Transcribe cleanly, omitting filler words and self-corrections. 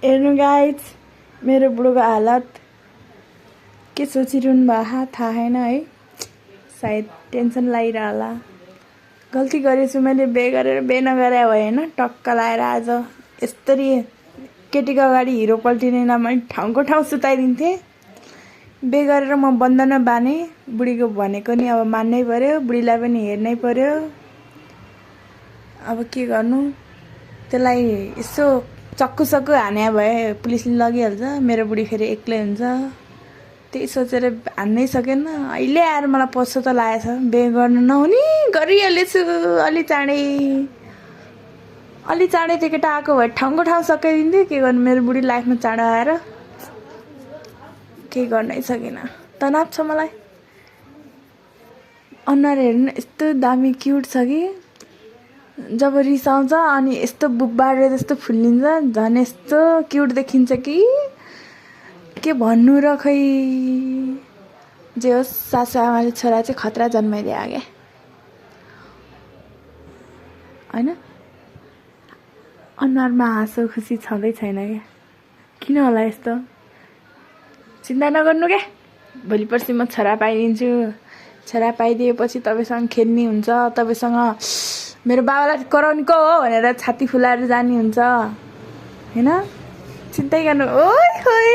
हेर्नु गाइज मेरो बुढोको हालत के सोचिरहनु भएको थाहा छैन है। सायद टेन्सन लागिरह होला। गल्ती गरेछु मैले, बे गरेर बे नगरे भए होइन, टक्क लाएर आज यस्तरी केटीको अगाडि हिरो पल्टिने नभए ठाउँको ठाउँ सुताइदिन्थेँ। बे गरेर म बन्धन बाने, बुढीको भनेको नि अब मान्नै पर्यो, बुढीलाई पनि हेर्नै पर्यो। अब के गर्नु, त्यसलाई यसो चक्कु हाने भए पुलिसले लगिहाल्छ, मेरो बुढी फेरि एक्लै हुन्छ। त्यही सोचेर हान्नै सकेन। अहिले आएर मलाई पछो त लागेछ, बे गर्नु नहुने गरिहालेछु। अलि चाँडै त्यो केटा आएको भए ठाउँको ठाउँ सकाइदिन्थ्यो। के गर्नु, मेरो बुढी लाइफमा चाँडो आएर केही गर्नै सकिनँ। तनाव छ मलाई। अनुहार हेर्नु यस्तो दामी क्युट छ कि जब रिसाउँछ अनि यस्तो बुब्बाडे जस्तो फुल्लिन्छ, झन् यस्तो क्युट देखिन्छ कि के भन्नु र खै। जे होस्, सासू आमाले छोरा चाहिँ खतरा जन्माइदियो क्या होइन। अनुहारमा हाँसो खुसी छँदै छैन क्या, किन होला यस्तो। चिन्ता नगर्नु क्या, भोलि पर्सि म छोरा पाइदिन्छु। छोरा पाइदिएपछि तपाईँसँग खेल्ने हुन्छ, तपाईँसँग मेरो बाबालाई कराउने को हो भनेर छाती फुलाएर जाने हुन्छ होइन। चिन्तै गर्नु। ओइ खोइ